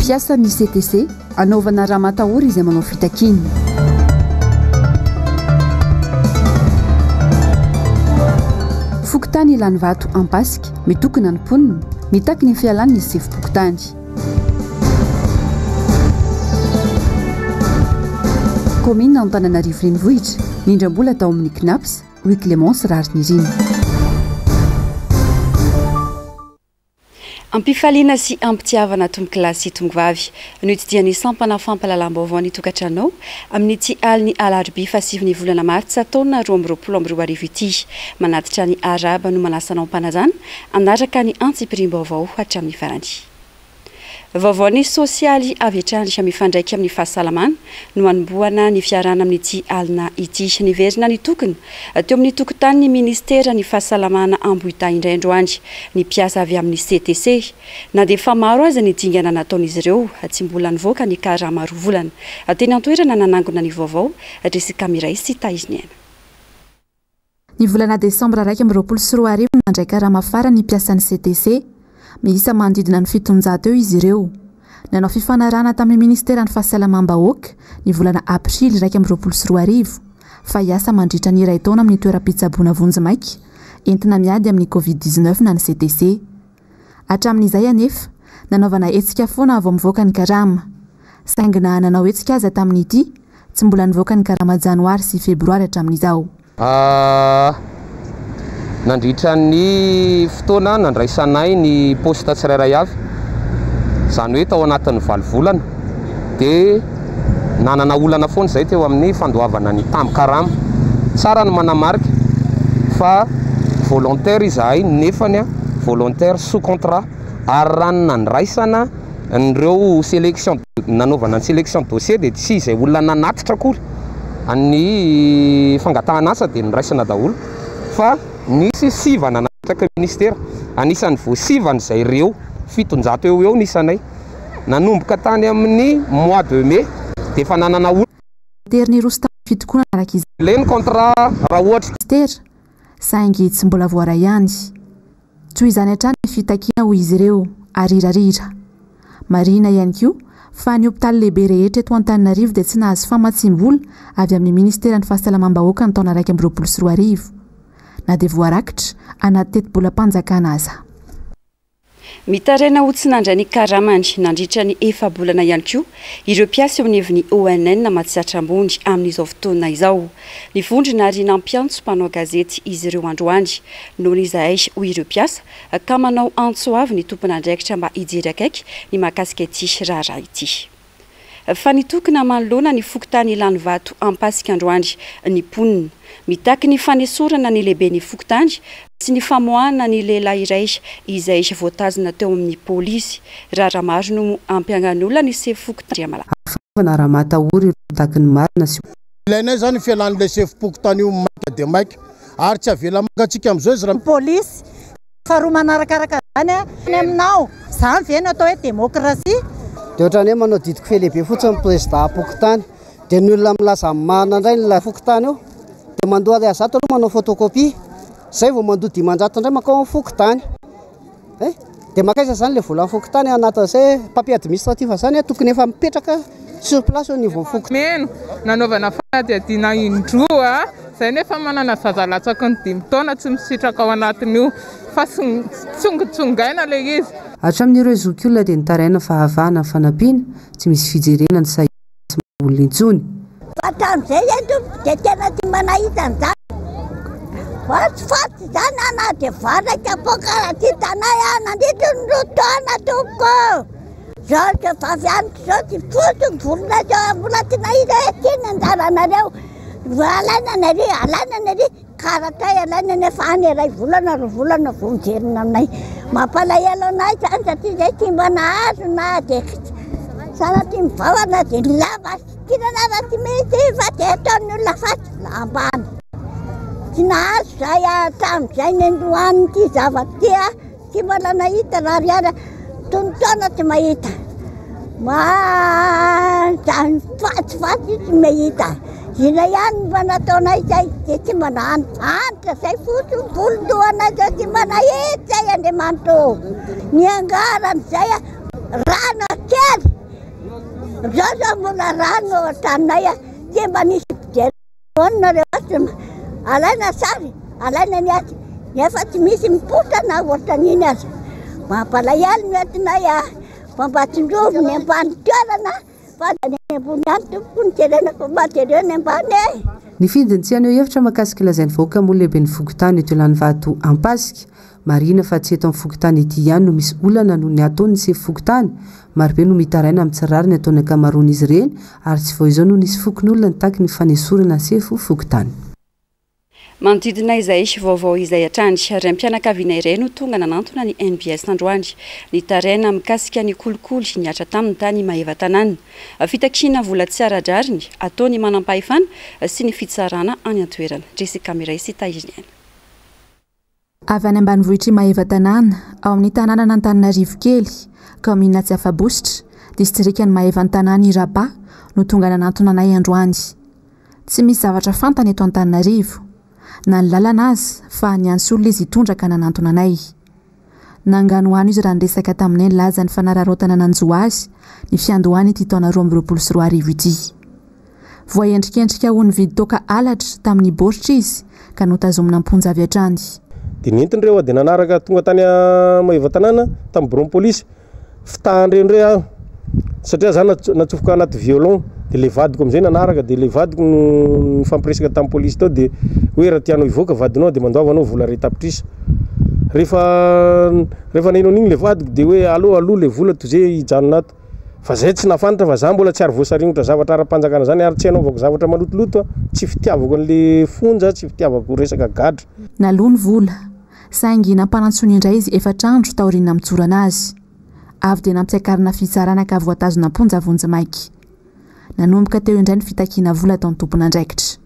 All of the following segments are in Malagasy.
Mpiasan'ny CTC, anaovana ramatahora izay manao fitakiana. Fokontany Ilanivato Ampasika, mitokona ny mponina, mitaky ny fialan'ny sefom-pokontany. Kaominina Antananarivo Renivohitra, nindram-bola tao amin'ny Cnaps, hoy Clémence Raharinirina. Am-pifaliana sy am-pitiavana tompokolahy sy tompovavy no itsidihan'ny sampana fampahalalam-baovao ny tokantranonao amin'ity alin'ny alarobia fahasivy ny volana martsa taona 2022 ity. Manatitra ny arahaba no manasa anao am-panajana hanaraka ny antsipiriam-baovao hatramin'ny farany. Vaovao ny sosialy avy hatrany mifandraika amin'ny fahasalamana no hanombohana ny fiarahana amin'ity alina ity. Niverina nitokona teo amin'ny tokotanin'ny minisiteran'ny fahasalamana Ambohidahy indray androany ny mpiasa avy amin'ny CTC. Na dia efa maro aza ny dingana nataon'izy ireo, tsy mbola nivoaka ny karama roa volana. Teny an-toerana nanangona ny vaovao, Jessica Miray sy Tahiriniaina. Ny volana desambra 2021 no nandray karama farany ny mpiasan'ny CTC. Miisa manodidina ny 700 eo izy ireo. Nanao fifanarahana tamin'ny minisiteran'ny Fahasalamam-bahoaka ny volana aprily 2021 fa hiasa mandritra ny iray taona amin'ny toeram-pitsaboana vonjimaika entina miady amin'ny Covid 19 na ny CTC. Hatramin'izay anefa, nanaovana hetsika foana vao mivoaka ny karama. Saingy na nanao hetsika aza tamin'ity, tsy mbola nivoaka ny karama janoary sy febroary hatramin'izao. Nandritra ny fotoana nandraisanay ny poste tsirairay avy, izany hoe tao anatin'ny valo volana, dia nanana olana foana izay teo amin'ny fandoavana ny tambin-karama. Tsara ny manamarika fa volontaire izahay nefany volontaire sous contrat ary raha ny nandraisana an'ireo sélection nanaovana ny sélection dossier dia tsy izay olona nanatitra akory ny fangatahana asa dia noraisina daholo fa nisy sivana napetraky ny ministera. Anisan'ny voasivana izay ireo 700 eo ho eo ny isanay. Nanomboka tany amin'ny mois de mai dia efa nanana olana. Voatery niroso tamin'ny fitokonana araka izany. Ilay ny contrat raha ohatra. Ministera, saingy tsy mbola voaray ihany. Toy izany hatrany ny fitakiana hoy izy ireo, arirarira. Marihina ihany koa fa ny hopitaly lehibe rehetra eto Antananarivo dia tsy nahazo famatsiam-bola avy amin'ny Ministeran'ny Fahasalamam-bahoaka ny taona 2021, na dia voarakitra anaty tetibolam-panjakana aza. Mitaraina ho tsy nandray ny karamany nandritra ny efa-bolana ihany koa ireo mpiasa eo anivon'ny ONN Matsiatra Ambony amin'izao fotoana izao. Nivondrona ary nampiantso mpanao gazety izy ireo androany. Noana izahay, hoy ireo mpiasa, ka manao antso avo ny tompon'andraikitra mba hijery akaiky ny mahakasika ity raharaha ity. Fa nitokona manoloana ny fokontany Ilanivato Ampasika androany ny mponina. Mitaky ny fanesorana ny lehiben'ny fokontany sy ny famoahana ny lehilahy iray izay voatazona teo amin'ny polisy. Raharaha maro no ampiangan'olona ny sefo fokontany Andriamalala. Fanaovana ramatahora ireo mitaky ny marina sy. Ilainay izany io fialan'ilay sefom-pokontany io maika dia maika ary tsy avela maka antsika amin'izao izy raha. Polisy faharoa manarakaraka izany any aminao. Izany ve no atao hoe demokrasia? Dia ohatran'ny hoe manao didiko fe lehibe fotsiny ny prezidam-pokontany. Dia ny olona milaza ny marina indray ny fokontany eo dia mandoa ariary zato aloha manao photocopie, izay vao mandoa 500 indray mankao amin'ny fokontany. Eh! Dia mankaiza izany ilay volan'ny fokontany anatin'izay papier administratif izany eh, tokony efa mipetraka sur place au niveau fokontany. Meno, nanaovana fanadihadiana indroa, izay nefa manana zaza latsaky ny dimy taona tsy misitraka ao anatin'io fa tsongotsongaina ilay izy. Hatramin'ireo zokiolona dia nitaraina fa havahana ny fanampiana, tsy misy fijerena ny sahirana sy maha olona intsony. Fa hatramin'izay eny tompoko dia tena tsy mba nahita an'izany. Fa tsy faty izany aho na dia vary kapoaka ara tsy hitanay aho nandritra ny roa taona tompoko. Izao vehivavy amiko izao tsy fotsy ny volonay izao mbola tsy nahita hoe ity ny anjaranareo. Alaina ny ary, alaina ny ary. Karatray alaina nefa any iray volana roa volana vao miverina aminay. Mampalahelo anay izany satria izay tsy mba nahazo na dia sanatria mivava na dia ny lamba sikinana aza tsy misy fa dia ataon'ny olona faty ambany. Tsy nahazo izahay hatramin'izay niandohan'ity zavatra ity. Tsy mbola nahita raha ariary tonon-taona tsy mahita. Zany fatifaty tsy mahita. Inona ihany no mba nataonay izay dia tsy mba nahantra izay fotsiny volon-dohanay izay tsy mba nahita izay Andriamanitra ô. Niangarana izay rano kely. Zao zao mbola rano ao an-tranonay a, tsy mba nisy mpijery foana nareo ato, alaina sary, alaina ny aty, nefa tsy misy mipoitra na ohatran'iny aza. Mampalahelo ny atinay a, fa mba tsinjovy ny ambany toerana fa ny ambony ihany tompoko no jerena fa mba jereo ny ambany e. Nifidy ny tsy haneho hevitra mahakasika ilay lazain'ny vahoaka moa ny lehiben'ny fokontany eto Ilanivato Ampasika. Marihina fa tsy eto amin'ny fokontany ity ihany no misy olana noho ny ataon'ny sefo fokontany. Marobe no mitaraina amin'ny tsy rariny ataon'ny ankamaroan'izy ireny ary tsy vao izao no nisy fokonolona nitaky ny fanesorana sefo fokontany. Manodidina izay vaovao izay hatrany, raim-pianakaviana iray no tonga nanantona ny NBS androany. Nitaraina mikasika ny kolikoly nihatra taminy tany Maevatanàna. Fitakiana vola tsy ara-drariny ataon'ny manampahefana sy ny fitsarana any an-toerana. Jessica Miray sy Tahiriniaina. Avy any ambanivohitr'i Maevatanàna, ao amin'ny tanànan'Antananarivo kely, kaominina Tsiafabositra, distrikan'i Maevantanàna i Rabah no tonga nanantona anay androany. Tsy misy zavatra fantany eto Antananarivo, na ny lalana aza, fa niantso olona izy hitondra ka nanantona anay. Nanganohano izy raha niresaka taminay nilaza ny fanararaotana nanjo azy ny fiandohan'ity taona 2022 ity. Voaendrikendrika ho nividy toaka halatra tamin'ny baoritra izy ka notazomina am-ponja avy hatrany. Dia nentiny ireo aho dia nanaraka tonga tany Maevatanàna tamin'ny biraon'ny polisy. Fitahan-dreo indray aho satria za natsofoka anaty violon dia ilay vadiko amin'izay nanaraka dia ilay vadiko no nifampiresaka tamin'ny polisy tao dia hoe raha tianao hivoaka vadinao dia mandoava anao vola iray tapitrisa. Rehefa rehefa naheno an'igny ilay vadiko dia hoe aleo aloha ilay vola toy izay hijanona ato. Fa zay tsy nahafantatra fa za mbola tsy ary voasaringotra zavatra ara-panjakana zany ary tsy hanaovako zavatra malotoloto a, tsy fitiavako an'le fonja, tsy fitiavako resaka gadra. Naloa ny vola, saingy nampanantsoiny indray izy efatra andro taorian'ny namotsorana azy. Avy dia nampiakarina fitsarana ka voatazona am-ponja vonjimaika. Nanomboka teo indray ny fitakiana vola ataon'ny tompon'andraikitra.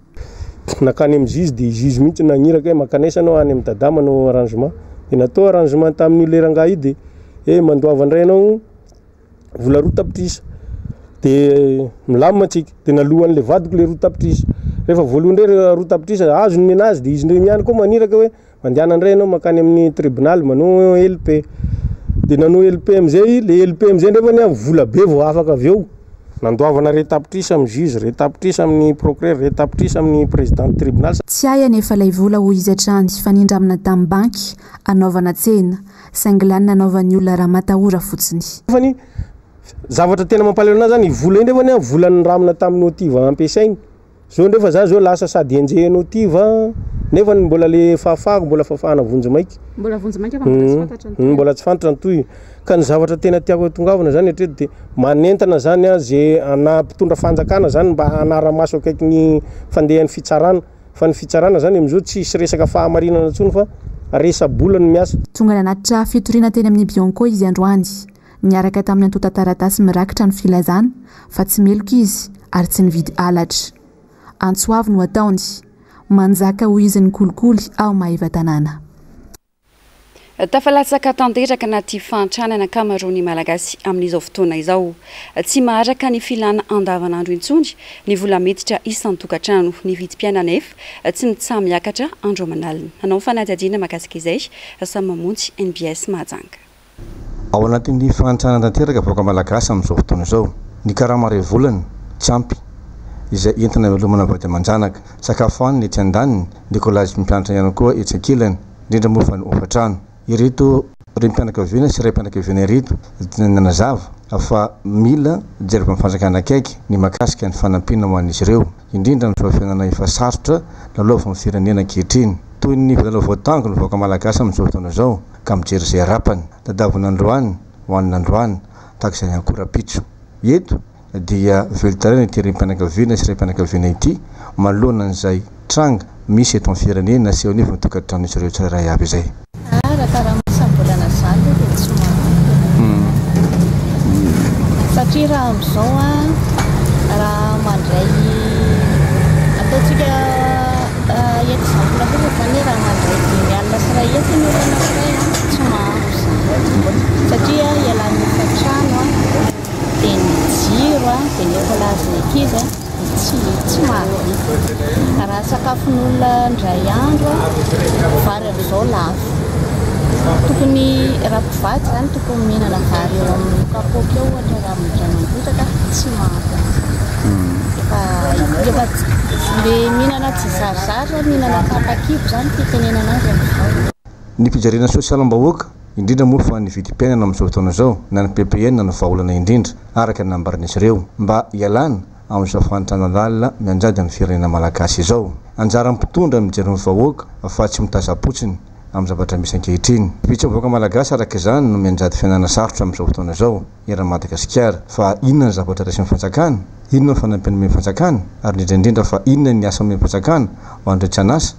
Nakany amin'ny juge dia i juge mihitsy no nagniraka hoe mankanesa anao any amin'i Dada manao arrangement. Dia natao arrangement tamin'io le rangahy io dia hoe mandoava indray anao vola roa tapitrisa de milamina antsika de naloan'le vadiko le roa tapitrisa rehefa voaloa indray le roa tapitrisa azony nenazy de izy ndray ihany koa maniraka hoe mandehana indray ianao mankany amin'ny tribunal manao LP de nanao LP amizay le LP amizay nefany a vola be vao afaka avy eo nandoavana iray tapitrisa amin'ny juge iray tapitrisa amin'ny procureur iray tapitrisa amin'ny président tribunal. Tsy hay anefa ilay vola hoy izy hatrany fa nindramina tamin'ny banky hanaovana tsena. Saingy lany nanaovan'ny olona ramatahora fotsiny. Nefa ny zavatra tena mampalahelo anahy zany, i vola iny nefany an, vola nindramina tamin'ny OTIV ampiasainy, zao nefa za zao lasa sady enjehin'ny OTIV nefa mbola le fahafahako mbola fahafahana vonjimaika. Mbola vonjimaika fa mbola tsy fantatra ny tohiny. Mbola tsy fantatra ny tohiny. Ka ny zavatra tena tiako hatongavana zany hatreto de manentana zany aho ze ana mpitondra fanjakana zany mba hanara-maso akaiky ny fandehan'ny fitsarana. Fa ny fitsarana zany amizao tsisy resaka fahamarinana intsony fa resa-bola no miasa. Tonga nanatitra fitoriana teny amin'ny Bianco izy androany, niaraka tamin'ny antontan-taratasy mirakitra ny filazana fa tsy meloka izy ary tsy nividy halatra. Antso avo no ataony. Manjaka hoy izy ny kolikoly ao Maevatanàna. Tafalatsaka tanteraka anaty fahantrana ny ankamaroan'ny Malagasy amin'izao fotoana izao. Tsy maharaka ny filana andavanandro intsony ny vola miditra isan-tokantrano. Ny vidim-piainana anefa tsy mitsaha-miakatra andro aman'alina. Nanao fanadihadiana mahakasika izay Rasamimamonjy, NBS Mahajanga. Ao anatin'ny fahantrana tanteraka vahoaka Malagasy amin'izao fotoana izao. Ny karama iray volana tsy ampy izay entina hamelomana vady aman-janaka. Sakafo hanina etsy andaniny, ny ekolazy mpianatra ihany koa etsy ankilany. indrindra moa fa ny hofantrano. Ireto renim-pianakaviana sy raim-pianakaviana ireto dia nanazava fa mila jerevan'ny fanjakana akaiky ny mahakasika ny fanampiana ho an'izy ireo, indrindra amin'izao fiainana efa sarotra lalaovin'ny firenena ankehitriny. Toy ny voalavo voatango ny vahoaka malagasy amin'izao fotoana izao ka mijery izay rapany. Tadiavina androany hohanina androany, tahaka izay ihany koa rahampitso. Eto dia velon-taraina ity renim-pianakaviana sy raim-pianakaviana ity manoloana an'izay tranga misy eto amin'ny firenena sy eo anivon'ny tokantranon'izy ireo tsirairay avy izay. Ah raha karama isam-bolana izany aloha dia tsy mahampy satria raha amin'izao an, raha mandray ataontsika exemple fotsiny izany hoe raha mandray dimy alina sy iray hetsy ny olona anankiray an, tsy mahampy izany satria ialany hofan-trano an, dia ny jiro an, dia ny ekolazin'ny ankizy an, dia tsy tsy mahavita. Raha sakafon'olona indray andro an, vary amin'izao lafo. Tokony raha mpivady izany tokony mihinana vary eo amin'ny kapoaka eo ohatra raha indray mandrotaka tsy mahampy an'izany. Efa efa le mihinana tsy zarizary mihinana tapa-kibo izany fitenenana azy amin'izao. Ny fijerena sosialim-bahoaka, indrindra moa fa ny vidim-piainana amin'izao fotoana izao, na ny PPN no vahaolana indrindra, araka ny nambaran'izy ireo, mba hialana amin'izao fahantrana lalina mianjady amin'ny firenena malagasy izao. Anjaran'ny mpitondra ny mijery ny vahoaka fa tsy mitazam-potsiny amin'ny zavatra misy ankehitriny. Vitsy amin'ny vahoaka malagasy araka izany no mianjady fiainana sarotra amin'izao fotoana izao eran'i Madagasikara. Fa inona ny zavatra raisin'ny fanjakana? Inona ny fanampiana omen'ny fanjakana? Ary indrindra indrindra fa inona ny asa omen'ny fanjakana ho an'ireo tsy an'asa?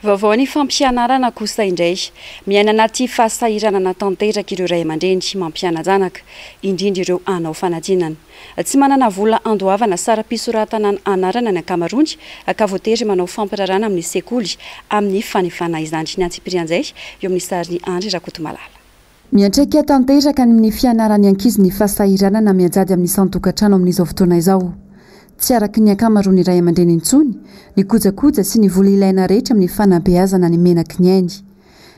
Vaovao ny fampianarana kosa indray. Miaina anaty fahasahiranana tanteraka ireo ray aman-dreny mampiana-janaka, indrindra ireo hanao fanadinana. Tsy manana vola handoavana saram-pisoratana anarana ny ankamaroany ka voatery manao fampirarana amin'ny sekoly amin'ny fanefana izany. Ny antsipirian'izay eo amin'ny sarin'i Andry Rakotomalala. Miantraika tanteraka any amin'ny fianaran'ny ankizy ny fahasahiranana mianjady amin'ny isan-tokantrano amin'izao fotoana izao. Tsy araky ny ankamaroan'ny ray aman-dreny intsony ny kojakoja sy ny vola ilaina rehetra amin'ny fanabeazana ny menaky ny ainy.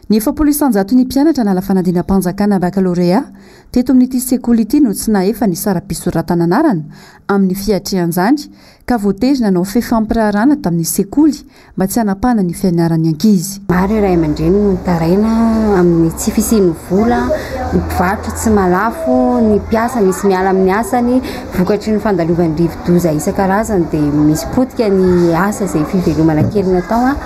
Ny 40 isan-jaton'ny mpianatra hanala fanadinam-panjakana bakalorea teto amin'ity sekoly ity no tsy nahefa ny saram-pisoratana anarana amin'ny fiatrehan'izany ka voatery nanao fifampiraharahana tamin'ny sekoly mba tsy hanapahana ny fianaran'ny ankizy. Maro ny ray aman-dreny no mitaraina amin'ny tsy fisian'ny vola, ny mpivarotra tsy mahalafo, ny mpiasa misy miala amin'ny asany, vokatry ny fandalovan'ny rivodoza isan-karazany dia misy potika ny asa izay fivelomana kely natao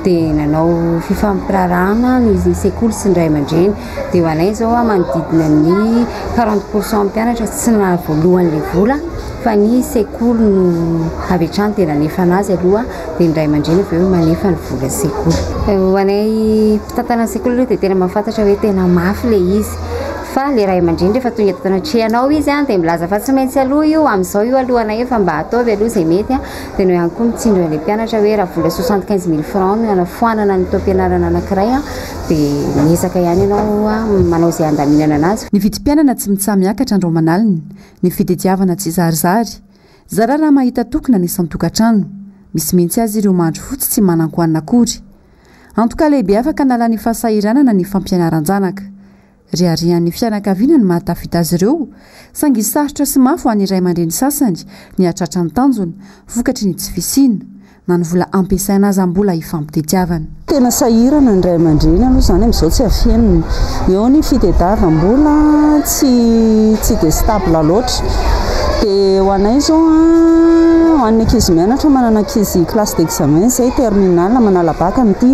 dia nanao fifampiraharahana ny sekoly sy ny ray aman-dreny. Dia ho anay izao manodidina ny 40 pourcent mpianatra tsy nahavoalohan'ilay vola fa ny sekoly no avy hatrany dia nanefa anazy aloha dia ny ray aman-dreny avy eo manefa ny vola sekoly. Ho anay mpitantana ny sekoly aloha dia tena mahafantatra hoe tena mafy ilay izy fa ilay ray aman-dreny rehefa tonga eto anatrehanao izy dia milaza fa tsy maintsy aloha io, amin'izao io alohanay fa mba ataovy aloha izay mety dia anao ihany koa mitsindro an'ilay mpianatra hoe raha vola 75 mille francs no hanafoanana ny taom-pianarana anankiray dia miezaka ihany ianao manao izay handaminana anazy. Ny vidim-piainana tsy mitsaha-miakatra andro aman'alina, ny fitediavana tsy zarizary. Zara raha mahita tokona ny isan-tokantrano. Misy mihitsy aza ireo mandry fotsy tsy manan-kohanina akory. Antoka lehibe afaka hanala ny fahasahiranana ny fampianaran-janaka. Reharehan'ny fianakaviana ny mahatafita azy ireo, saingy sarotra sy mafy ho an'ny ray aman-dreny sasany ny hahatratra ny tanjona, vokatry ny tsy fisiana. Na ny vola ampiasaina aza mbola ifampitediavana. Tena sahirana ny ray aman-dreny aloha izany amin'izao tsy afenina. Eo ny fitediavam-bola tsy tsy dia stable loatra. Dia ho anay izao an, ho an'ny ankizy mianatra manana ankizy classe d'examen izay terminale manala bac amin'ity.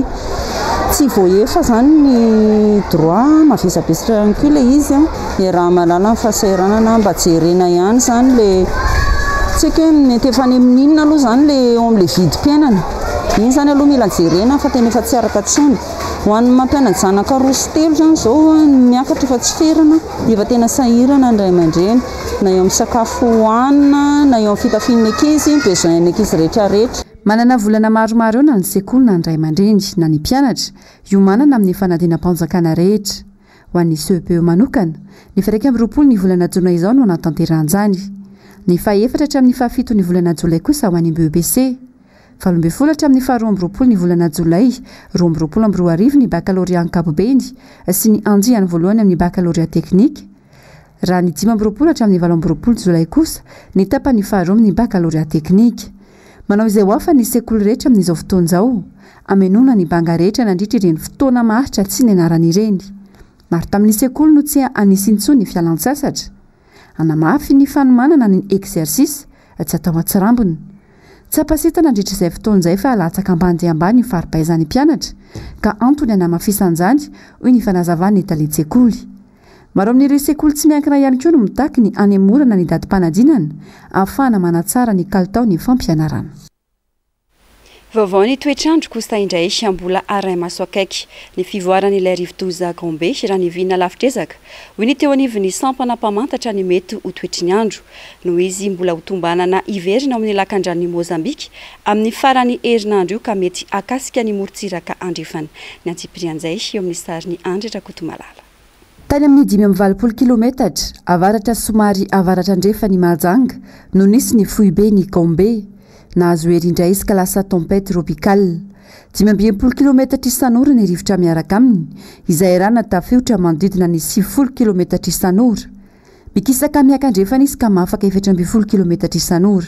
Tsy voahefa izany ny droit, mavesabesatra ihany koa ilay izy an. Iaraha-mahalala ny fahasahiranana, mba jerena ihany izany ilay, tsy haiko hoe mety efa any amin'ny inona aloha izany ilay eo amin'ilay vidim-piainana. Iny izany aloha mila jerena fa tena efa tsy araka intsony. Ho an'ny mampiana-janaka roa sy telo izany izao, miakatra efa tsy ferana, efa tena sahirana ny ray aman-dreny, na eo amin'ny sakafo hohanina, na eo amin'ny fitafian'ny ankizy, besoin-n'ny ankizy rehetrarehetra. Manana volana maromaro eo na ny sekoly na ny ray aman-dreny na ny mpianatra hiomanana amin'ny fanadinam-panjakana rehetra. Ho an'ny CEPE manokana, ny 21 ny volana jona izao no hanatanterahan'izany. Ny fahaefatra hatramin'ny fahafito ny volana jolay kosa ho an'ny BEPC. 18 hatramin'ny faharoa amby roapolo ny volana jolay 2022 ny bakalorea ankapobeny sy ny andiany voalohany amin'ny bakalorea teknika, raha ny 25 hatramin'ny 28 jolay kosa ny tapany faharoa amin'ny bakalorea teknika. Manao izay ho afany ny sekoly rehetra amin'izao fotoana izao, hamenoana ny banga rehetra nandritra ireny fotoana maharitra tsy nianarana ireny. Maro tamin'ny sekoly no tsy hanisy intsony ny fialan-tsasatra. Hanamafy ny fanomanana ny exercice tsy atao an-tsirambina. Tsapa-sita nandritra izay fotoana izay fa latsaka ambany dia ambany ny fari-pahaizan'ny mpianatra, ka antony hanamafisana izany, hoy ny fanazavan'ny talen-tsekoly. Maro amin'ireo sekoly tsy miankina ihany koa no mitaky ny hanemorana ny datim-panadinana ahafahana manatsara ny kalitaon'ny fampianarana. Vaovao ny toetr'andro kosa indray, mbola arahi-maso akaiky ny fivoaran'ilay rivodoza Gombe raha ny vina lavitr'ezaka, hoy ny teo anivon'ny sampana mpamantatra ny mety ho toetry ny andro. Noho izy mbola ho tombanana hiverina ao amin'ny lakandranon'i Mozambika amin'ny faran'ny herinandro io ka mety hahakasika ny morontsiraka andrefana. Ny antsipirian'izay eo amin'ny sarin'i Andry Rakotomalala. Tany amin'ny 85 kilometatra avaratra somary avaratra andrefan'i Mahajanga no nisy ny foiben'i Gombe. Nahazo hery indray izy ka lasa tempête tropicale. 65 kilometatra isan'ora ny rivotra miaraka aminy, izay arahana tafiotra manodidina ny 90 kilometatra isan'ora. Mikisaka miakandrefana izy ka mahafaka 14 kilometatra isan'ora.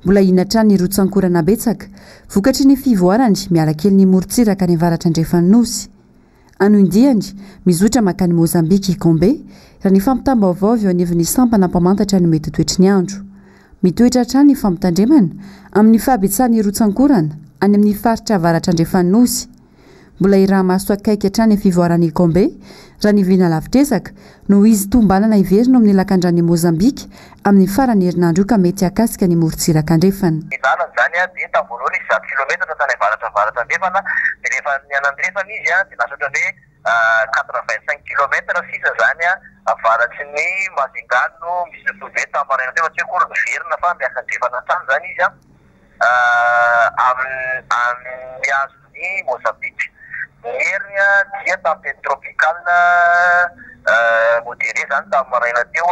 Mbola ahiana hatrany ny rotsankorana betsaka, vokatry ny fivoarany miala kely ny morontsiraka any avaratra andrefan'ny Nosy. Anoindiany, mizotra mankany Mozambika i Gombe, raha ny fampitam-baovao avy eo anivon'ny sampana mpamantatra ny mety ho toetry ny andro. Mitoetra hatrany ny fampitandremana amin'ny fahabetsahan'ny rotsankorana any amin'ny faritra avaratra andrefan'ny Nosy. Mbola iraha-maso akaiky hatrany ny fivoaran'i Gombe, raha ny vina lavitr'ezaka, noho izy tombanana hiverina ao amin'ny lakandran'i Mozambika amin'ny faran'ny herinandro io ka mety hahakasika ny morontsiraka andrefana. Ny lalana izany dia tamin'ny voalohany izy 100 kilometatra tany avaratra avaratra andrefana, dia rehefa nianandrefana izy dia lasa ohatran'ny hoe 85 kilomètre sisa izany avaratry ny Majunga no misy ny foibe tamin'ny maraina teo fa tsy hoe akory miverina fa miakandrefana hatrany izany izy amin'ny mihazo ny Mozambique. Ny heriny dia tempête tropicale modérée izany tamin'ny maraina teo,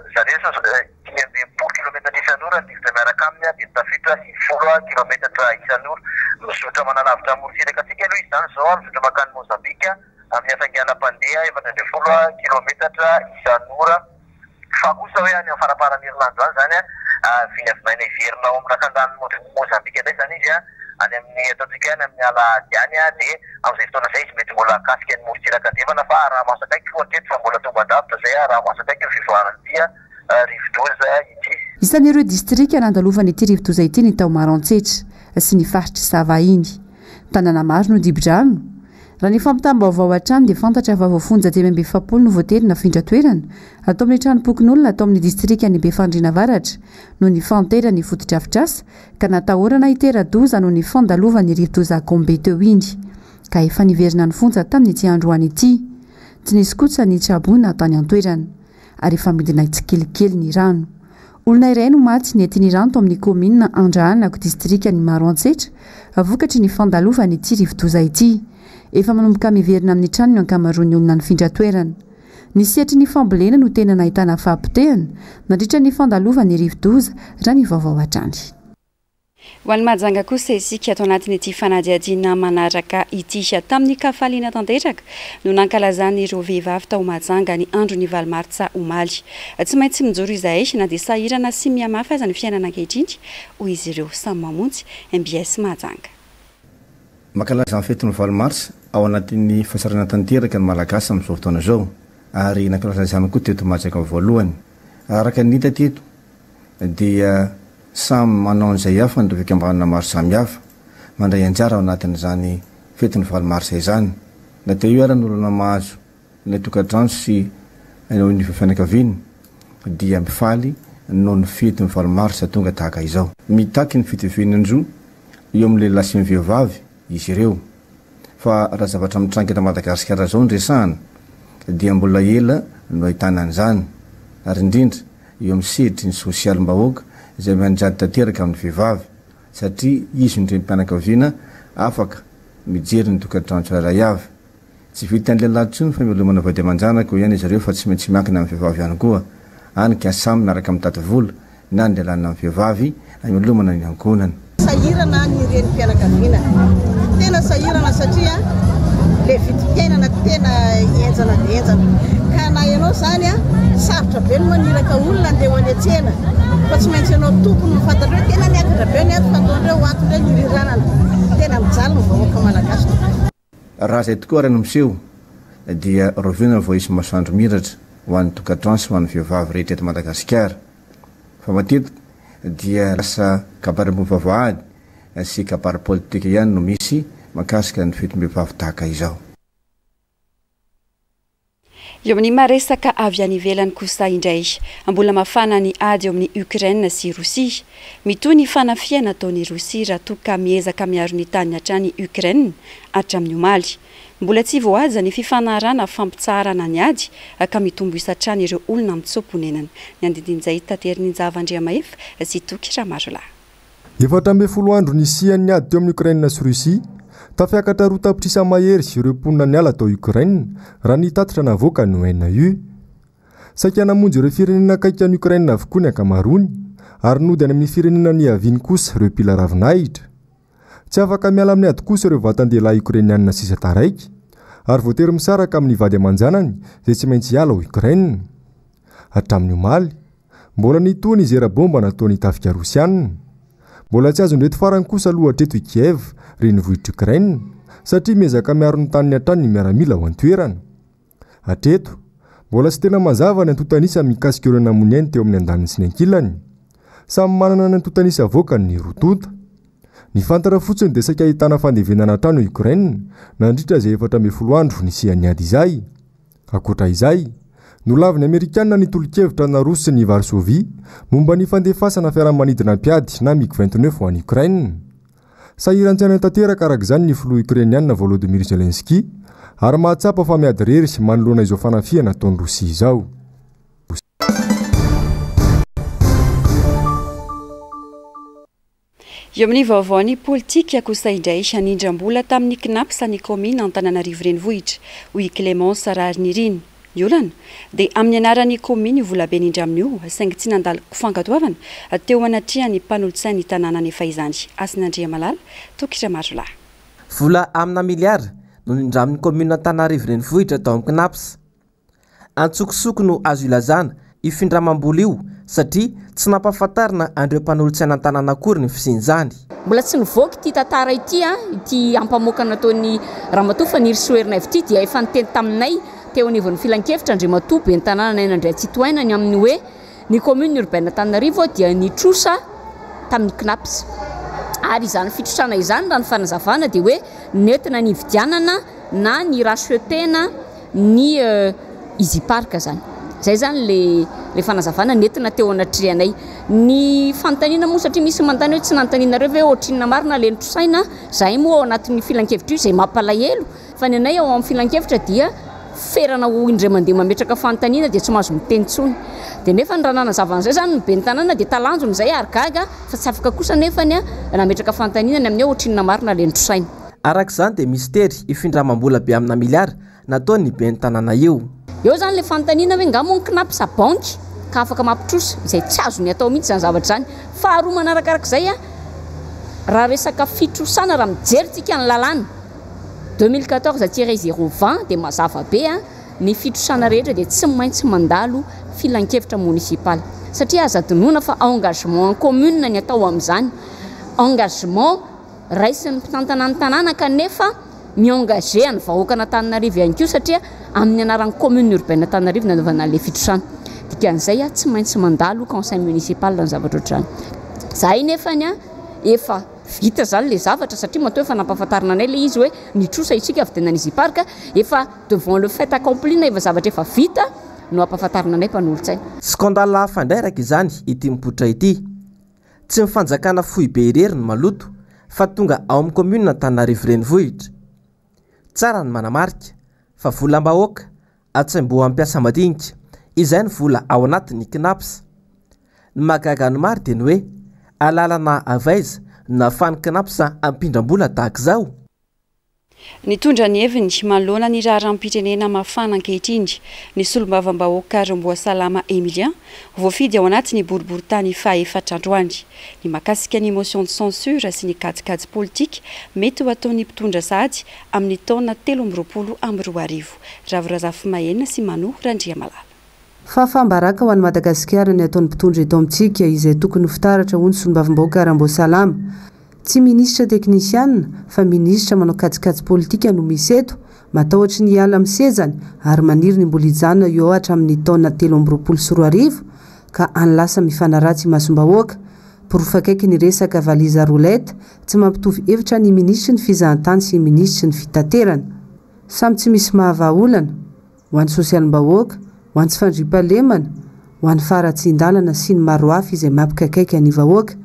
izany hoe 65 kilometatra isan'ora ny rivotra miaraka aminy dia tafiditra 90 kilometatra isan'ora. Mizotra manalavitra ny morontsiraka antsika aloha izy izany izao, mizotra mankany Mozambique amin'ny hafainganam-pandeha 14 kilometatra isan'ora. Fa kosa hoe any amin'ny faramparan'ny herinandro any izany, vinavinaina hiverina ao amin'ny lakandanon'i Mozambika indray izany izy, any amin'ny, ataontsika hoe any amin'ny alahady any, dia amin'izay fotoana izay izy mety mbola hahakasika ny morontsiraka andrefana, fa araha-maso akaiky aloha hatreto fa mbola tomban-davitra izay, araha-maso akaiky ny fivoaran'ity rivodoza ity. Isan'ireo distrika nandalovan'ity rivodoza ity ny tao Maroantsetra sy ny faritr'i Sava iny. Tanàna maro no dibo-drano. Raha ny fampitam-baovao hatrany dia fantatra fa voafonja 45 no voatery nafindra toerana ato amin'ny tranom-pokonolona ato amin'ny distrikan'i Befandriana Avaratra noho ny fahanteran'ny fotodrafitrasa ka natahorana hitera-doza noho ny fandalovan'ny rivodoza Gombe teo iny ka efa niverina nifonja tamin'ity androany ity. Tsy nisy kosa ny traboina tany an-toerana. ary efa midina tsikelikely ny rano. Olona iray no maty nentin'ny rano tao amin'ny kaominina Andrahanako, distrikan'i Maroantsetra, vokatry ny fandalovan'ity rivodoza ity. Efa manomboka miverina amin'ny tranony ny ankamaroan'ny olona nifindra toerana. Ny sehatry ny fambolena no tena nahitana fahapotehana nandritra ny fandalovan'ny rivodoza, raha ny vaovao hatrany. Ho an'i Mahajanga kosa isika ato anatin'ity fanadihadiana manaraka ity. Tamin'ny kafaliana tanteraka no nankalazan'ireo vehivavy tao Mahajanga ny andron'ny valo martsa omaly. Tsy maintsy mijoro izahay na dia sahirana sy mihamafy aza ny fiainana ankehitriny, hoy izy ireo. Samy mamonjy, mbs Mahajanga. Mankalaza ny fetin'ny valo marsa ao anatin'ny fahasahiranana tanteraka ny Malagasy amin'izao fotoana izao ary nankalaza izany koa teto Mahajanga voalohany. Araka ny hita teto dia samy manao an'izay afany ireo fikambanana maro samihafa mandray anjara ao anatin'izany fetin'ny valo marsa izany. Na dia eo ara ny olana mahazo ilay tokantrano sy eo anivon'ny fianakaviana dia mifaly noho ny fetin'ny valo marsa tonga tahaka izao. Mitaky ny fitovian-jo eo amin'ny lehilahy sy ny vehivavy izy ireo. Fa raha zavatra mitranga eto Madagasikara izao no resahana dia mbola ela no ahitana an'izany, ary indrindra eo amin'ny sehatry ny sosialim-bahoaka izay mianjady tanteraka amin'ny vehivavy satria izy no renim-pianakaviana afaka mijery ny tokantrano tsirairay avy. Tsy vitan'ny lehilahy intsony fa mila manao vady aman-janaka hoy ihany izy ireo fa tsy maintsy miankina amin'ny vehivavy ihany koa, hany ka samy miaraka mitady vola na ny lehilahy na ny vehivavy hamelomana ny ankohonana. Sahirana ny renim-pianakaviana, tena sahirana satria le vidim-piainana tena henjana dia henjana ka na ianao izany a, sarotra be ny maniraka olona andeha ho any an-tsena fa tsy maintsy ianao tompony no fantatra hoe tena miakatra be ny ato fa ndao ndray ho ato ndray ny riranana, tena mijaly ny vahoaka malagasy tompoko. Raha izay tokoa ary no miseho dia rahoviana vao hisy masoandro miratra ho an'ny tokantrano sy ho an'ny vehivavy rehetra eto Madagasikara? Fa matetika dia lasa kabary ambony vavahady sy kabary politika ihany no misy mahakasika ny fetim-behivavy tahaka izao. Eo amin'ny maha-resaka avy any ivelany kosa indray, mbola mafana ny ady eo amin'i Ukraine sy Rosia. Mitohy ny fanafihana ataon'i Rosia raha toa ka miezaka miaro ny taniny hatrany i Ukraine hatramin'ny omaly. Mbola tsy voahaja ny fifanarahana fampitsaharana ny ady ka mitombo isa hatrany ireo olona mitsoa-ponenana. Ny andindin'izay taterin'i Njava Andriamahefa sy Toky Ramarolahy. 14 andro nisian'ny ady teo amin'i Ukraine sy Russie, tafiakatra 2 tapitrisa mahery ireo mponina niala tao Ukraine, raha ny tatitra navoakan'ny ONU. Saika namonjy ireo firenena akaiky an'i Ukraine avokoa ny ankamaroany. ary nody any amin'ny firenena niaviany kosa ireo mpila ravinahitra. Tsy afaka miala amin'ny ady kosa ireo vatan-dehilahy Okrainianina sisa taraiky, ary voatery misaraka amin'ny vady aman-janany izay tsy maintsy hiala ao Ukraine. Hatramin'ny omaly, mbola nitohy ny zera bomba nataon'ny tafika Rosiana. Mbola tsy azon'ireto farany kosa aloha hatreto i Kiev, renivohitr'i Ukraine, satria miezaka miaro ny taniny hatrany ny miaramila ao an-toerana. Hatreto, mbola tsy tena mazava ny antontan'isa mikasika ireo namoy ny ainy teo amin'ny andaniny sy ny ankilany. Samy manana ny antontan'isa avoakany ny roa tonta. Ny fantatra fotsiny dia saika ahitana fandevenana hatrany ao Ukraine nandritra izay 14 andro nisian'ny ady izay. Ankoatra izay, nolavin'ny Amerikanina ny tolo-kevitra naroson'i Varsovie momba ny fandefasana fiaramanidina mpiady na MiG 29 ho any Ukraine. Sahiran-tsaina tanteraka araka izany ny filoha Ukrainiana Volodymyr Zelensky ary mahatsapa fa miady irery manoloana izao fanafihana ataon'i Rosia izao. Eo amin'ny vaovaon'ny politika kosa indray, nindram-bola tamin'ny Cnaps ny kaominina Antananarivo Renivohitra, hoy i Clémence Raharinirina. Ny olana dia amin'ny anaran'ny kaominina io volabe nindramina io, saingy tsy nandalo fankatoavana teo anatrehan'ny mpanolotsain'ny tanàna anefa izany. Hasina Andriamalala, Toky Ramarolahy. Vola amina miliara no nindramin'ny kaominina Antananarivo Renivohitra tao amin'ny Cnaps. Antsokosoko no azo ilazana io findramam-bola io satria tsy nampahafantarina an'ireo mpanolotsaina an-tanàna akory ny fisian'izany. Mbola tsy nivoaka ity tantara ity, ity ampamoaka nataon'i Ramatoa Fanirisoa Ernaivo ity dia efa niteny taminay teo anivon'ny filankevitra Andriamatoa Ben'ny tanàna Naina Andriantsitohaina ny amin'ny hoe ny commune urbaine Antananarivo dia nitrosa tamin'ny Cnaps ary izany fitrosana izany raha ny fanazavana dia hoe nentina nividianana na ny racheter-na ny Easy Park zany. Zay zany le le fanazavana nentina teo anatrehanay. Ny fanontaniana moa satria misy manontany hoe tsy nanontanianareo ve ohatrinona marina le notrosaina, zahay moa ao anatin'io filankevitra io izay mampalahelo fa ny anay ao amin'ny filankevitra dia ferana ho indray mandeha mametraka fanontaniana dia tsy mahazo miteny intsony. Dia nefany raha nanazava an'izay zany ny ben'ny tanàna dia talanjona izay ary gaga fa tsy afaka kosa nefany nametraka fanontaniana ny amin'ny hoe ohatrinona marina le notrosaina. Araka izany dia mistery io findramam-bola be amina miliara nataon'ny ben'ny tanàna io. Eo izany ilay fanontaniana hoe nga moa ny Cnaps banky ka afaka mampitrosa, izay tsy azony atao mihitsy izany zavatra izany. Faharoa manarakarak'izay, raha resaka fitrosana, raha mijery tsika ny lalàna 2014-020 dia mazava be, ny fitrosana rehetra dia tsy maintsy mandalo filankevitra monisipaly. Satria aza adinoina fa engagement en commune ny atao amin'izany, engagement raisin'ny mpitantana ny tanàna kanefa mi-engager ny vahoakan'Antananarivo ihany koa satria amin'ny anaran'ny commune urbaine Antananarivo nanaovana an'ilay fitrosana. Dikan'izay tsy maintsy mandalo conseil municipal ny zavatra ohatr'izany. Izahay nefany efa vita izany ilay zavatra satria matoa efa nampahafantarina anay ilay izy hoe nitrosa isika avy teny An'izy Park, efa devant le fait accompli na efa zavatra efa vita no ampahafantarina anay mpanolotsaina. Scandale hafa indray araka izany ity mipoitra ity. Tsy ny fanjakana foibe irery no maloto fa tonga ao amin'ny commune Antananarivo renivohitra. Tsara ny manamarika fa volam-bahoaka atsaimbohan'ny mpiasa madinika izay ny vola ao anatin'ny Cnaps. Ny mahagaga ny maro dia ny hoe alalana avy aiza no nahafahan'ny Cnaps hampindram-bola tahaka izao? Nitondra ny heviny manoloana ny raharaham-pirenena mafana ankehitriny ny solombavambahoaka Ramboasalama Emilien, voafidy ao anatin'ny boriborintany fahaefatra androany. Ny mahakasika ny motion de censure sy ny kajikajy politika mety ho ataon'ny mpitondra sahady amin'ny taona 2023. Ravo Razafimahenina sy Mano Randriamalala. Fahafaham-baraka ho an'i Madagasikara ny ataon'ny mpitondra eto amintsika izay tokony ho fitaratra hoy ny solombavambahoaka Ramboasalama. Tsy minisitra teknisiana fa minisitra manao kajikajy politika no misy eto, matahotra ny hiala amin'ny sezany ary maniry ny mbola hijanona eo hatramin'ny taona 2023 ka any lasa mifanaratsy imasom-bahoaka. Porofo akaiky ny resaka valise à roulette tsy mampitovy hevitra ny minisitry ny fizahantany sy minisitry ny fitaterana. Samy tsy misy mahavaha olana. ho an'ny sosialim-bahoaka, ho an'ny tsy fandriampahalemana, ho an'ny faharatsian-dalana sy ny maro hafa izay mampikaikaika ny vahoaka.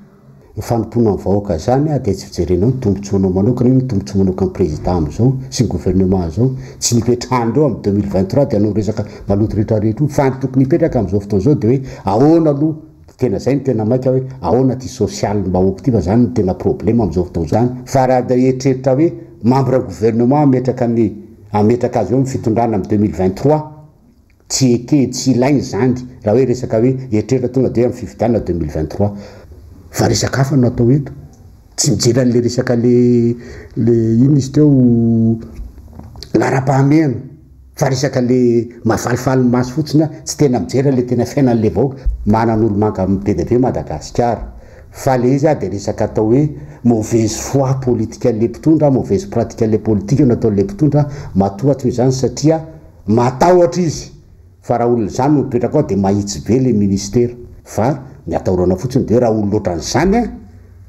Ny fanompoana ny vahoaka izany dia tsy fijerenao ny tombotsoanao manokana io ny tombotsoa manokan'ny président amin'izao sy ny gouvernement amin'izao, tsy ny hipetrahan'ireo amin'ny 2023 dia hanao resaka maloto rehetra rehetra io fa ny tokony hipetraka amin'izao fotoana izao dia hoe ahoana aloha tena izay no tena maika hoe ahoana ity sosialim-bahoaka ity fa izany no tena problème amin'izao fotoana izany fa raha eritreritra hoe membre gouvernement hametraka ny Hametraka azy eo ny fitondrana amin'ny 2023. Tsy eke, tsy ilaina izany raha hoe resaka hoe eritreritra tonga dia hoe amin'ny fifidianana 2023. Fa resaka hafa no atao eto. Tsy mijery an'le resaka le le inona izy teo laharam-pahamehana fa resaka le mahafalifaly ny maso fotsiny an, tsy tena mijery an'le tena fiainan'le vahoaka. Manana olo-manga be dia be Madagasikara fa le izy dia resaka atao hoe mauvaise foi politique an'le mpitondra, mauvaise pratique an'le politique no ataon'le mpitondra matoa toy izany satria Matahotra izy fa raha olona izany no mipetraka ao dia mahitsy be le ministera fa ny atahorana fotsiny dia hoe raha olona ohatran'izany an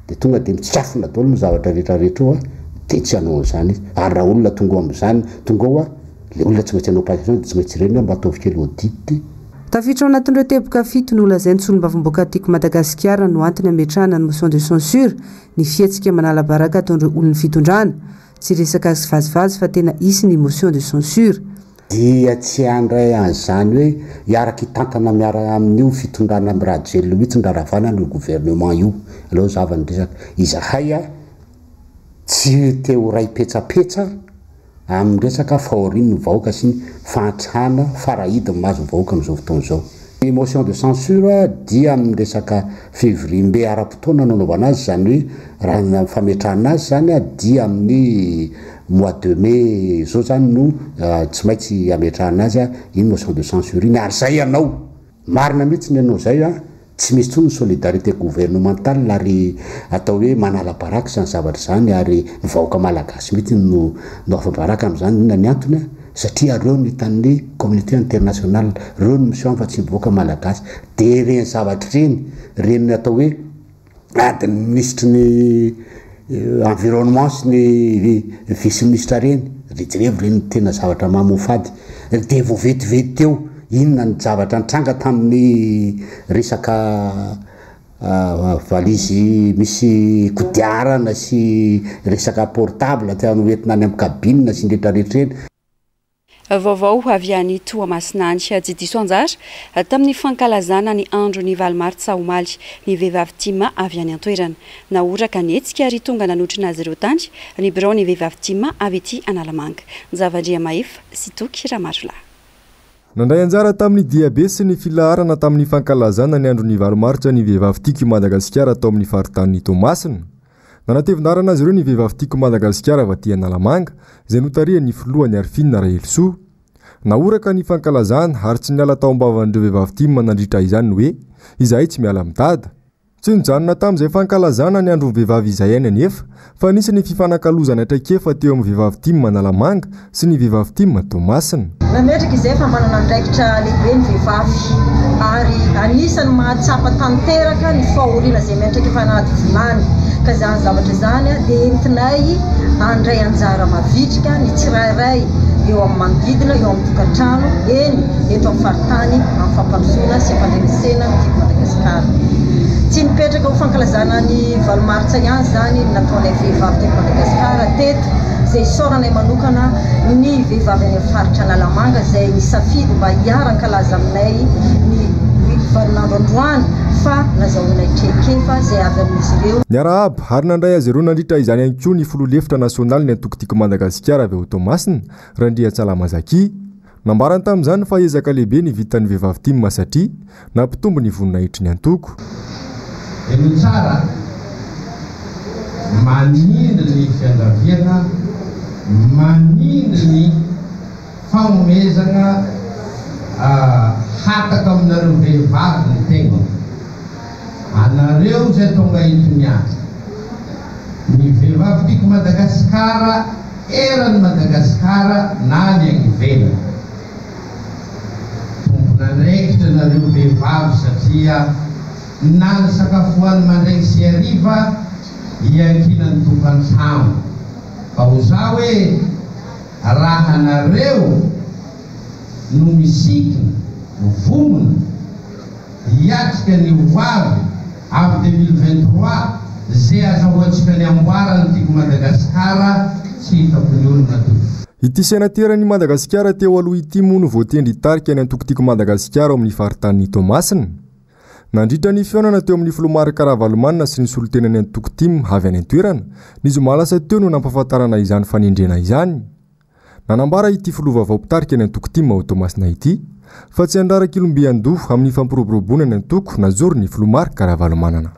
dia tonga dia mitsikafona daholo ny zavatra rehetra rehetra eo an dia tsy hanao an'izany izy ary raha olona tonga ao amin'izany tonga ao an le olona tsy maintsy hanao passation dia tsy maintsy jerena hoe mba ataovy kely audit. Tafiditra ao anatin'ireo teboka fito nolazain'ny solombavambahoaka Tiako Madagasikara no antony hametrahana ny motion de censure ny fihetsika manala baraka ataon'ireo olon'ny fitondrana. Tsy resaka sy vazivazy fa tena hisy ny motion de censure. Dia tsy handray an'izany hoe hiaraka hitantana miaraka amin'io fitondrana amin'i Rajoelina io mihitsy ny raravanana io gouvernement io. Aleo zava ny resaka. Izahay tsy te ho ray petsapetsa amin'ny resaka fahorian'ny vahoaka sy ny fahantrana farahidiny mahazo ny vahoaka amin'izao fotoana izao. Ny motion de censure dia amin'ny resaka fivoriambe ara-potoana no anaovana azy, izany hoe raha ny fametrahana azy izany dia amin'ny mois de mai izao izany no tsy maintsy ametrahana azy iny motion de censure iny ary izay ianao, marina mihitsy ny anao izay an, tsy misy intsony ny solidarité gouvernementale ary atao hoe manala baraka izany zavatra izany ary ny vahoaka malagasy mihitsy no no afa-baraka amin'izany, inona ny antony an? Satria reo no hitan'ny communauté internationale, reo no miseho any fa tsy mivoaka malagasy. De ireny zavatra ireny, ireny atao hoe adin'ny minisitry ny environnement sy ny vice ministre ireny, de jerevo ireny tena zavatra mamoafady. De vao vetivety teo, inona ny zavatra nitranga tamin'ny resaka Valizy misy kodiarana sy resaka portable tiany ho entina any amin'ny cabine sy ny retraretra eny. Vaovao avy any Toamasina any. Tsy diso anjara tamin'ny fankalazana ny andron'ny valo martsa omaly ny vehivavy tim avy any an-toerana. Nahoraka ny hetsika ary tonga nanotrona azy ireo tany ny biraon'ny vehivavy tim avy ety Analamanga. Njavandriamahefa sy Toky Ramarolahy. Nandray anjara tamin'ny diabe sy ny filaharana tamin'ny fankalazana ny andron'ny valo martsa ny Vehivavy Tiako i Madagasikara tao amin'ny faritanin'i Toamasina. Nanatevin-daharana azy ireo ny Vehivavy Tiako Madagasikara avy aty Analamanga, izay notarihan'ny filohany Arifina Rahelisoa. Nahoraka ny fankalazana ary tsy niala tao am-bavan'ireo vehivavy tim nandritra izany ny hoe, Izahay tsy miala amin'i Dada. Tsy nijanona tamin'izay fankalazana ny andron'ny vehivavy izay ihany anefa fa nisy ny fifanakalozana traikefa teo amin'ny vehivavy tim Analamanga sy ny vehivavy tim Toamasina. Nametraka izay fa manana andraikitra lehibe ny vehivavy ary anisan'ny mahatsapa tanteraka ny fahoriana izay miantraika efa anaty vilany ka izany zavatra izany dia entinay handray anjara mavitrika ny tsirairay eo amin'ny manodidina, eo amin'ny tokantrano, eny eto amin'ny faritany amin'ny fampandrosoana sy fampandrenesena ny Tiako Madagasikara. Tsy nipetraka ho fankalazana ny valo martsa ihany izany ny nataonay vehivavy teto Madagasikara teto, izay isaoranay manokana ny vehivavy any amin'ny faritra Analamanga izay nisafidy mba hiara-hankalaza aminay ny vaninandro androany fa nazahoanay traikefa izay avy amin'izy ireo. Niarahaba ary nandray azy ireo nandritra izany ihany koa ny filoha lefitra nasionalin'ny antoko Tiako Madagasikara avy ao Toamasina, Randriantsalama Zaki. Nambarany tamin'izany fa ezaka lehibe ny vitan'ny vehivavy tim satria nampitombo ny voninahitry ny antoko. Henoy tsara, Manindry ny fiangaviana, manindry ny fagnomezagna hataka aminareo vehivavy ny tegnako. Anareo izay tonga eto niany. Ny vehivavy tiako Madagasikara eran'i Madagasikara na ny any ivelany. Tompon'andraikitra nareo vehivavy satria na ny sakafoany mandraigny sy hariva iankinan'ny tokantrano. Fa ho za hoe raha nareo no misikina, vonona, hiatrika ny ho avy amin'ny 2023 ze azahoantsika ny amboara ny tiako Madagasikara tsy hitako ny olona toy. Ity senateran'i Madagasikara teo aloha ity moa no voatendry hitarika ny antoko Tiako Madagasikara ao amin'ny faritanin'i Toamasina. Nandritra ny fihaonana teo amin'ny filoha Marc Ravalomanana sy ny solontenan'ny antoko tim avy any an-toerana, ny zoma lasa teo no nampahafantarana izany fanendrena izany. Nanambara ity filoha vaovao mpitarika ny antoko tim ao Toamasina ity fa tsy handraraka ilomby an-doha amin'ny fampiroboroboana ny antoko najoro ny filoha Marc Ravalomanana.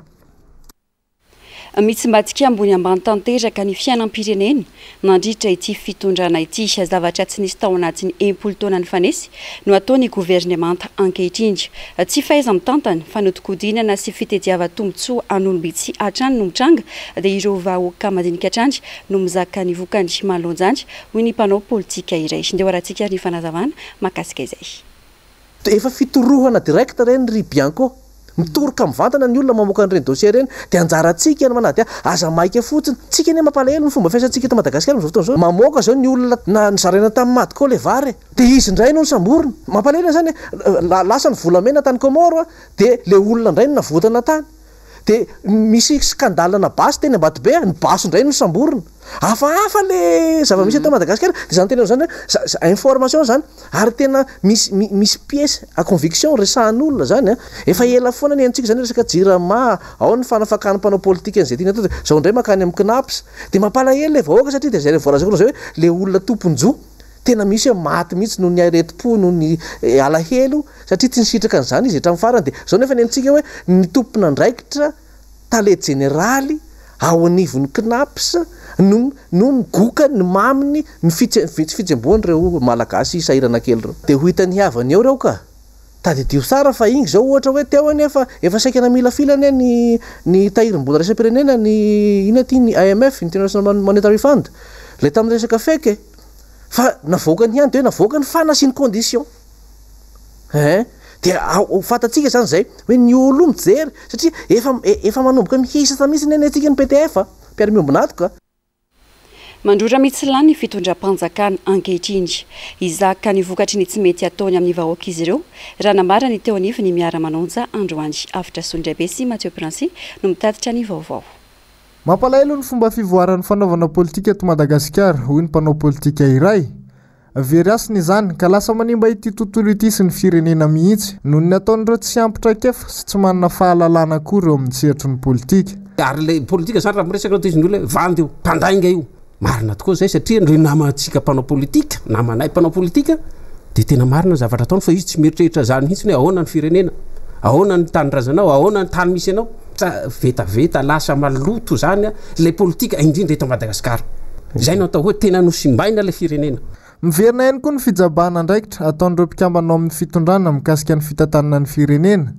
Mitsimbadika ambony ambany tanteraka ny fiainam-pirenena nandritra ity fitondrana ity. Zavatra tsy nisy tao anatin'ny 60 taona nifanesy no ataon'ny governemanta ankehitriny. Tsy fahaiza-mitantana, fanodinkodinana sy fitediavan-tombontsoa an'olom-bitsy hatrany no mitranga dia ireo vahoaka madinika hatrany no mizaka ny vokany manoloana izany, hoy ny mpanao politika iray. Ndeha ho arahantsika ary ny fanazavana mahakasika izay. Efa fitorohana direct ireny ry Bianco. Mitoroka mivantana ny olona mamoaka an'ireny dossier ireny dia anjarantsika ny manadihady, aza maika fotsiny. Tsika anie mampalahelo ny fomba fiasantsika eto Madagasikara amin'izao fotoana izao. Mamoaka izao ny olona na nozaraina tamin'ny Madco ilay vary e. Dia izy indray no nosamborina. Mampalahelo izany e. Lasa ny volamena tany Comores dia ilay olona indray no navotana tany. Dia misy scandale na basy teny Ambatobe, ny basy indray no samborina. Hafahafa le zava-misy eto Madagasikara. Dia izany tenenao izany hoe information izany ary tena misy misy pièce à conviction resahan'olona izany an. Efa ela foana ny haintsika izany resaka jirama, ao ny fanafakan'ny mpanao politika an'izay tiany atao dia izao indray mankany amin'ny CNAPS. Dia mampalahelo ilay vahoaka satria dia izay voalazako anao izay hoe ilay olona tompon-jo. Tena misy hoe maty mihitsy noho ny aretim-po, noho ny alahelo, satria tsy nisitraka an'izany izy hatramin'ny farany. Dia izao nefa ny antsika hoe ny tompon'andraikitra, tale jeneraly ao anivon'ny Cnaps no no migoka ny maminy ny fitse tsy fitsembohan'ireo Malagasy sahirana kely ireo. Dia ho hitan'ny havany eo ireo ka! Tadidio tsara fa ing izao ohatra hoe teo anie fa efa saika namilafila anie ny ny tahirim-bola iraisam-pirenena ny inona ity ny IMF, International Monetary Fund, ilay tamin'ny resaka fec e! Fa navoakany ihany dia hoe navoakany fa nasiany condition. Hein! Dia ho fantatsika izany izay hoe ny olo mijery satria efa efa manomboka mihisatra mihitsy anie antsika ny PTF a! Mpiara-miombon'antoka. Mandrora mitsilany ny fitondram-panjakana ankehitriny. Hizaka ny vokatry ny tsy mety ataony amin'ny vahoaka izy ireo, raha nambarany teo anivon'ny Miara-Manonja androany. Avotra Solondraibe sy Mathieu Princy no mitatitra ny vaovao. Mampalahelo ny fomba fivoaran'ny fanaovana politika eto Madagasikara, hoy ny mpanao politika iray. Very hasina izany, ka lasa manimba ity tontolo ity sy ny firenena mihitsy, noho ny ataon'ireo tsy ampy traikefa sy tsy manana fahalalana akory eo amin'ny sehatry ny politika. Ary ilay politika izany raha miresaka aloha dia izy ny olona hoe vandy io, mpandainga io. Marina tokoa izay satria ireo namantsika mpanao politika, namanay mpanao politika dia tena marina ny zavatra ataony fa izy tsy mieritreritra izany mihitsy hoe ahoana ny firenena, ahoana ny tanindrazanao, ahoana ny tany misy anao. Vetaveta, lasa maloto izany ilay politika indrindra eto Madagasikara. Izay no atao hoe tena nosimbaina ilay firenena. Miverina ihany koa ny fijabahana andraikitra ataon'ireo mpikambana ao amin'ny fitondrana mikasika ny fitantanana ny firenena.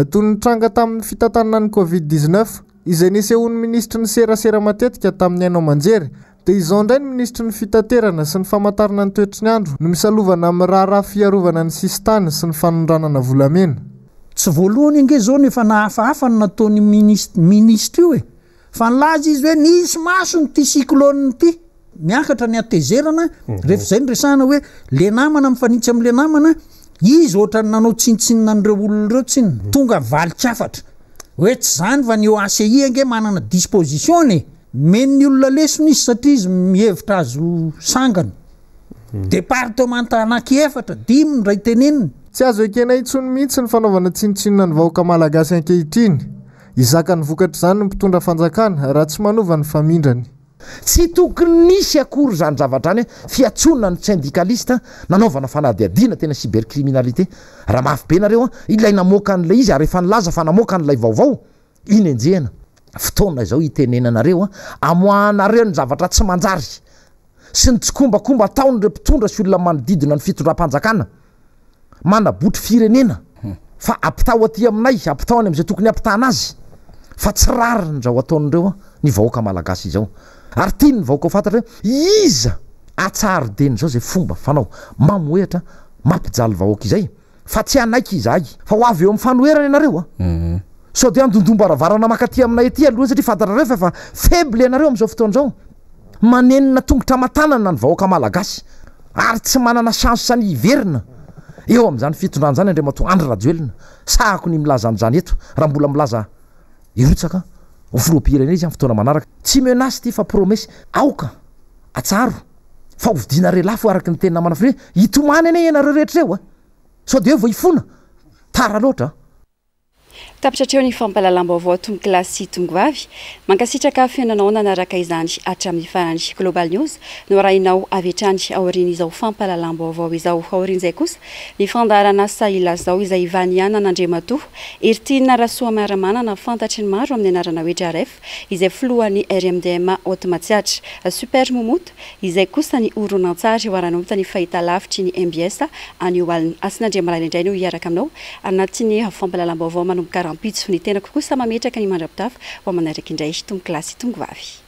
Toy ny nitranga tamin'ny fitantanana ny Covid 19, izay nisehoan'ny minisitry ny serasera matetika tamin'ny haino aman-jery, Dia izao indray ny minisitry ny fitaterana sy ny famantarana ny toetry ny andro no misalovana amin'ny raharaha fiarovana ny sisintany sy ny fanondranana volamena. Tsy voalohany ange izao no efa nahafahafa ny nataon'io minisitra io e! Fa nilaza izy hoe nisy masony ity cyclone ity. Miakatra ny hatezerana rehefa izay no resahana hoe le namana mifanitsy amin'le namana, izy ohatran'ny nanao tsinontsinona an'ireo olona ireo tsinona. Tonga valin-kafatra hoe tsy izany fa ny OACI ange manana disposition-ny e! Nomen'ny olona lesona izy satria izy mihevitra azy ho sangany. Departemanta anaky efatra, dimy no ray teneniny. Tsy azo ekena intsony mihitsy ny fanaovana tsinontsinona ny vahoaka malagasy ankehitriny. Hizaka ny vokatr'izany ny mpitondra fanjakana raha tsy manova ny famindrany. Tsy tokony nisy akory izany zavatra izany fiantsoana ny syndicaliste nanaovana fanadihadiana tena cybercriminalité. Raha mafy be nareo an, ilay namoaka an'ilay izy ary efa nilaza fa namoaka an'ilay vaovao Iny enjehina. Fotoana izao hitenenanareo an, amoahanareo ny zavatra tsy manjary sy ny tsikombakomba ataon'ireo mpitondra sy olona manodidina ny fitondram-panjakana manabotry firenena fa ampitao aty aminay, ampitao any amin'izay tokony hampitana azy fa tsy rariny izao ataon'ireo ny vahoaka malagasy izao. Ary tian'ny vahoaka ho fantatra hoe iza atsaharo dieny izao izay fomba fanao mamohehatra mampijaly vahoaka izay. Fa tsy hanaiky izahay. Fa ho avy eo amin'ny fanoherana ianareo a! Sao dia handondom-baravarana mankaty aminay aty aloha satria fantatrareo fa efa faible ianareo amin'izao fotoana izao. Manenina tongotra aman-tanana ny vahoaka malagasy ary tsy manana chance ny hiverina eo amin'izany fitondrana izany Andriamatoa Andry Rajoelina. Sahako ny milaza an'izany eto raha mbola milaza hirotsaka ho filoham-pirenena izy amin'ny fotoana manaraka. Tsy menace ity fa promesse. Aoka atsaharo. Fa hovidiana re lafo araka ny teny namana Fre, hitomany anie ianareo rehetra ireo a! Sao dia eo vao hifona? Tara loatra a! Tapitra hatreo ny fampahalalam-baovao tompokolahy sy tompovavy. Mankasitraka fihainanao nanaraka izany hatramin'ny farany. Global News no arahinao avy hatrany aorian'izao fampahalalam-baovao izao. Aorian'izay kosa ny fandaharan'asa Ilazao izay ivanianan'Andriamatoa Heritiana Rasoamiaramanana fantatry ny maro amin'ny anarana hoe Draref izay filohan'ny RMDM Haute Matsiatra. Super Moumout Izay kosa ny horonantsary ho aranontany fahitalavitry ny mbs anio alina. Hasina Andriamalala indray no hiaraka aminao anatin'ny fampahalalam-baovao manomboka rahampitso. Ny tenako kosa mametraka ny mandra-pitafa ho manaraka indray. Tompokolahy sy tompovavy.